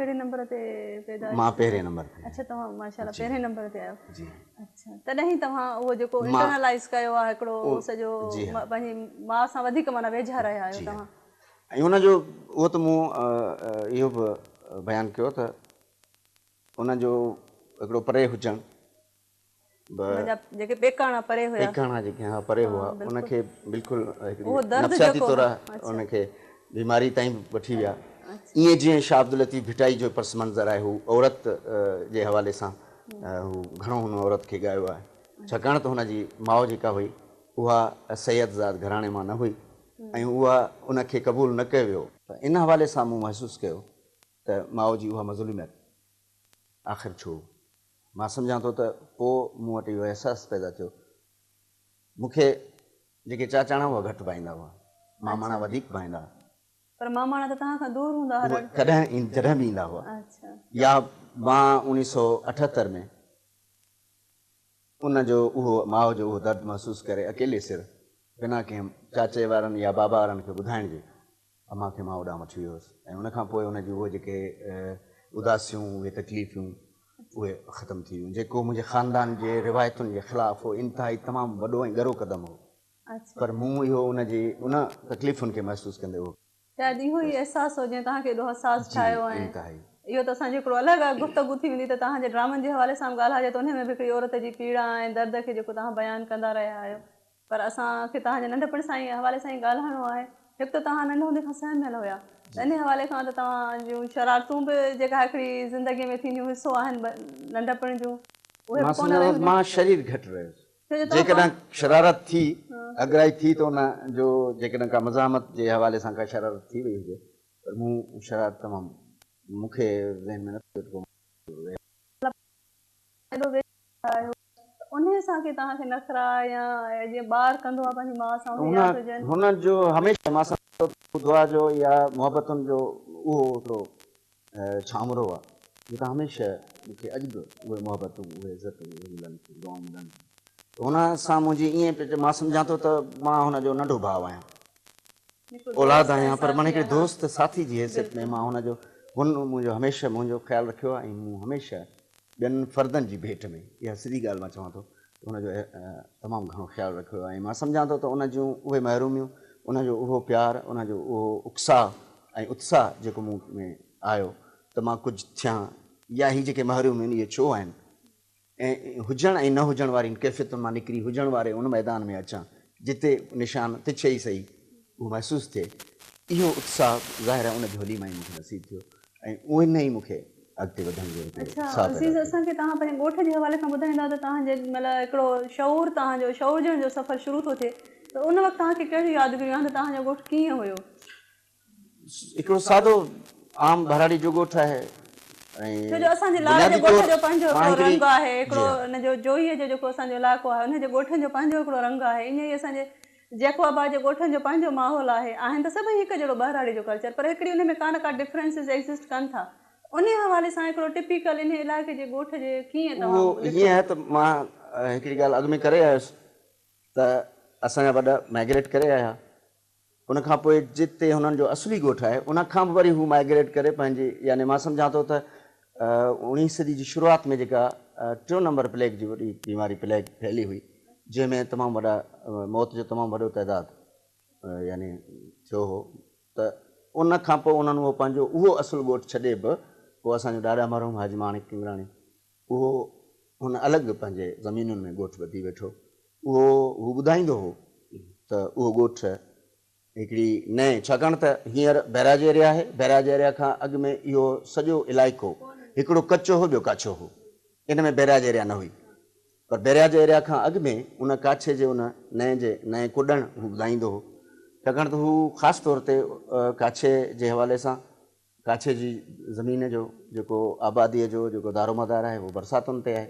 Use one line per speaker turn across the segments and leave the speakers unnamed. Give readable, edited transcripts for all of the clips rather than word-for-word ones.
ڪهڙي نمبر تي پيدا؟
مان پهرين نمبر تي.
اڇا، توهان ماشاءالله پهرين نمبر تي آهيو.
جي.
اڇا، تڏهن ئي توهان اهو جيڪو انٽرنلائيز ڪيو آهي هڪڙو سڄو، پنهنجي ماء سان وڌيڪ معنيٰ ويجها رهيا آهيو توهان.
۽ ان جو اهو ته مون اهو به بيان ڪيو ته ان جو هڪڙو پري هجڻ به،
ان جا جيڪي پيڪاڻا پري هيا،
پيڪاڻا جيڪي ها پري هئا، ان کي بلڪل هڪڙي نفسياتي طور ان کي بيماري تائين به وٺي ويا. ائين جيئن شاهه عبداللطيف ڀٽائي جو پس منظر آهي، هو عورت جي حوالي سان هو گهڻو هن عورت کي ڳايو آهي، ڇاڪاڻ ته هن جي ماء جيڪا هئي اها سيد زاد گهراڻي مان نه هئي ۽ اها ان کي قبول نه ڪيو ويو. ته ان حوالي سان مون محسوس ڪيو ته ماء جي اها مظلوميت آخر ڇو؟ مان سمجهان ٿو ته پوء مون وٽ اهو احساس پيدا ٿيو. مون کي جيڪي چاچاڻا هئا گهٽ ڀائيندا هئا، ماماڻا وڌيڪ ڀائيندا هئا.
پر ماماڻا ته توهان کان دور هوندا هئا.
اهي ڪڏهن جڏهن به ايندا هئا. يا مان اوڻيهه سئو اٺهتر ۾ ان جو اهو ماء جو اهو درد محسوس ڪري اڪيلي سر بنا ڪنهن چاچي وارن يا بابا وارن کي ٻڌائڻ جي امان کي مان اوڏانهن وٺي ويو هوس ۽ ان کان پوء ان جون اهي جيڪي اداسيون اهي تڪليفون اهي ختم ٿي ويون جيڪو منهنجي خاندان جي روايتن جي خلاف هو، انتهائي تمام وڏو ۽ ڳرو قدم هو پر مون اهو ان جي ان تڪليفن کي محسوس ڪندي اهو.
شايد اهو ئي احساس هو جنهن توهان کي ايڏو حساس ٺاهيو ۽ اهو ته اسان جي هڪڙو الڳ گفتگو ٿي ويندي ته توهان جي ڊرامن جي حوالي سان به ڳالهائجي ته انهي ۾ به هڪڙي عورت جي پيڙا ۽ درد کي جيڪو توهان بيان ڪندا رهيا آهيو پر اسان کي توهان جي ننڍپڻ سان ئي حوالي سان ئي ڳالهائڻو آهي. هڪ ته توهان ننڍي هوندي کان سهميل هيا ته انهي حوالي کان ته توهان جون شرارتون به جيڪا هڪڙي زندگي ۾ ٿينديون حصو آهن ننڍپڻ جون اهي به
مان
ڪونه
سمجهان ٿو
رهيون
مان شرير گهٽ رهيس.
ڇو جو توهان
جيڪڏهن شرارت ٿي، اڳرائي ٿي ته ان جو جيڪڏهن ڪا مزاحمت جي حوالي سان ڪا شرارت ٿي وئي هجي پر مون شرارت تمام مون کي ذهن ۾ نه ٿو اچي ته ڪو
ايڏو ويجها آهيو ته انهيء سان ڪي توهان کي نخرا يا جيئن ٻار ڪندو آهي پنهنجي ماء سان اهي ياد هجن.
هن جو هميشه مان سمجهان ٿو دعا جو يا محبتن جو اهو هڪڙو ڇانورو آهي جتان هميشه مون کي اڄ به اهي محبتون اهي عزتون اهي ملن ٿيون دعائون ملن ٿيون ته هن سان منهنجي ائين پئي مان سمجهان ٿو ته مان هن جو ننڍو ڀاء آهيان اولاد آهيان پر معنيٰ هڪڙي دوست ساٿي جي حيثيت ۾ مان هن جو هن منهنجو هميشه منهنجو خيال رکيو آهي ۽ مون هميشه ٻين فردن جي ڀيٽ ۾ اها سڌي ڳالهه مان چوان ٿو ته هن جو تمام گهڻو خيال رکيو آهي ۽ مان سمجهان ٿو ته ان جون اهي محروميون ان جو اهو پيار ان جو اهو اڪساء ۽ اتساهه جيڪو مون ۾ آيو ته مان ڪجهه ٿيان يا هي جيڪي محروميون آهن اهي ڇو آهن ۽ هجڻ ۽ نه هجڻ وارين ڪيفيتن مان نڪري هجڻ واري ان ميدان ۾ اچان جتي نشان تڇ ئي سهي اهو محسوس ٿئي. اهو اتساهه ظاهر آهي ان جهولي مان ئي مون کي نصيب ٿيو ۽ ان ئي مون کي اڳتي وڌڻ جو هڪڙو
اڇا
اتساهه پيدا
عزيز
ڪيو.
اسان کي توهان پنهنجي ڳوٺ جي حوالي سان ٻڌائيندا ته توهان جيڏي مهل هڪڙو شعور توهان جو شعورجڻ جو سفر شروع ٿو ٿئي ته ان وقت توهان کي ڪهڙيون يادگيريون آهن ته توهان جو ڳوٺ ڪيئن هيو؟
هڪڙو سادو عام ٻهراڙي جو ڳوٺ آهي ۽
ڇو جو اسان جي لاڙ جي
بنيادي
ڳوٺ
طور
جو پنهنجو
مان
هڪڙو
هڪڙي
رنگ آهي
جي
هڪڙو
ها.
ان جو جوهيء جو جيڪو اسان جو علائقو آهي ان جي ڳوٺن جو پنهنجو هڪڙو رنگ آهي ائين ئي اسان جي جيڪب آباد جي ڳوٺن جو پنهنجو ماحول آهي آهن ته سڀئي هڪ جهڙو ٻهراڙي جو ڪلچر پر هڪڙي ان ۾ ڪا نه ڪا ڊفرنسز ايگزسٽ ڪن ٿا انهي حوالي سان هڪڙو ٽپيڪل انهي علائقي جي ڳوٺ جي ڪيئن
اهو
توهان
ائين
ڏٺو؟
آهي ته مان هڪڙي ڳالهه اڳ ۾ ڪري آيس ته اسان جا وڏا مائگريٽ ڪري آيا ان کان پوء جتي هنن جو اصلي ڳوٺ آهي، ان کان به وري هو مائگريٽ ڪري پنهنجي يعني مان سمجهان ٿو ته اوڻيهين صدي جي شروعات ۾ جيڪا ٽيون نمبر پليگ جي وڏي بيماري پليگ ڦهلي هئي، جنهن ۾ تمام وڏا موت جو تمام وڏو تعداد يعني ٿيو هو ته ان کان پوء انهن اهو پنهنجو اهو اصل ڳوٺ ڇڏي به پوء اسان جو ڏاڏا مرحوم حاجي ماڻڪ ڪنگراڻي اهو هن الڳ پنهنجي زمينن ۾ ڳوٺ ٻڌي ويٺو. اهو هو ٻڌائيندو هو ته اهو ڳوٺ هڪڙي نئين ڇاڪاڻ ته هينئر بئراج ايريا آهي، بئراج ايريا کان اڳ ۾ اهو سڄو علائقو هڪڙو ڪچو هو ٻيو ڪاڇو هو. ان ۾ بئراج ايريا نه هئي. پر بئراج ايريا کان اڳ ۾ ان ڪاڇي جي ان نئين جي نئين ڪڏڻ هو ٻڌائيندو هو. ڇاڪاڻ ته هو خاص طور تي ڪاڇي جي حوالي سان ڪاڇي جي زمين جو جيڪو آباديء جو جيڪو دارومدار آهي اهو برساتن تي آهي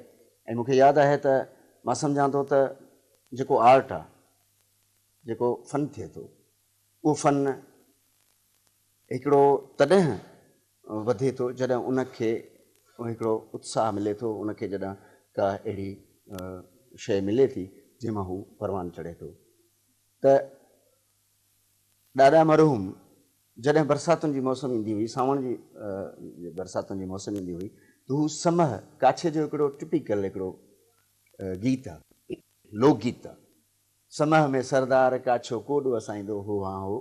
۽ مون کي ياد آهي ته مان سمجهان ٿو ته جيڪو آرٽ آهي جيڪو فن ٿئي ٿو اهو فن هڪڙو تڏهن وڌي ٿو جڏهن ان کي هڪڙو اتساهه ملي ٿو ان کي جڏهن ڪا اهڙي شيء ملي ٿي جنهن مان هو پروان چڙهي ٿو ته ڏاڏا مرحوم. جڏهن برساتن جي موسم ايندي هئي، سانوڻ جي برساتن جي موسم ايندي هئي ته هو سمهه ڪاڇي جو هڪڙو ٽپيڪل هڪڙو گيت آهي، لوڪ گيت آهي. سمهه ۾ سردار ڪاڇو ڪوڏ وسائيندو هو هان هو.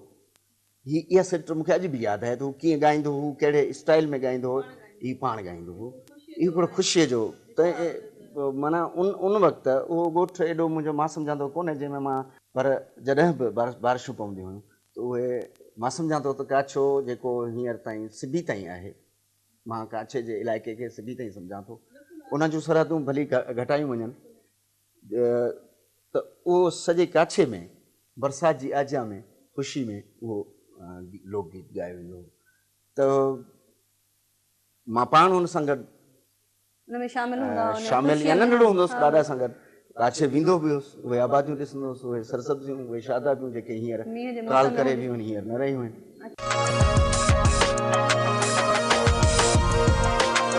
هي اها سٽ مون کي اڄ به ياد آهي ته هو ڪيئن ڳائيندو هو، ڪهڙي اسٽائيل ۾ ڳائيندو هو، هي پاڻ ڳائيندو هو. اهو هڪڙو خوشيء جو ته معنيٰ ان ان وقت اهو ڳوٺ ايڏو منهنجو مان سمجهان ٿو ڪونهي جنهن ۾ مان پر جڏهن به بارشون پونديون هيون ته اهي مان سمجهان ٿو ته ڪاڇو جيڪو هينئر تائين سبي تائين آهي، مان ڪاڇي جي علائقي کي سبي تائين سمجهان ٿو، ان جون سرحدون ڀلي گهٽايون وڃن ته اهو سڄي ڪاڇي ۾ برسات جي آجيان ۾ خوشي ۾ اهو لوڪ گيت ڳايو ويندو هو ته مان پاڻ ان سان گڏ
ان ۾ شامل هوندا هئا.
شامل يا ننڍڙو هوندو هوس ڏاڏا سان گڏ ڪاڇي ويندو به هوس اهي آباديون ڏسندو هوس اهي سرسبزيون اهي شادابيون جيڪي هينئر ڪال ڪري ويون آهن هينئر نه رهيون آهن.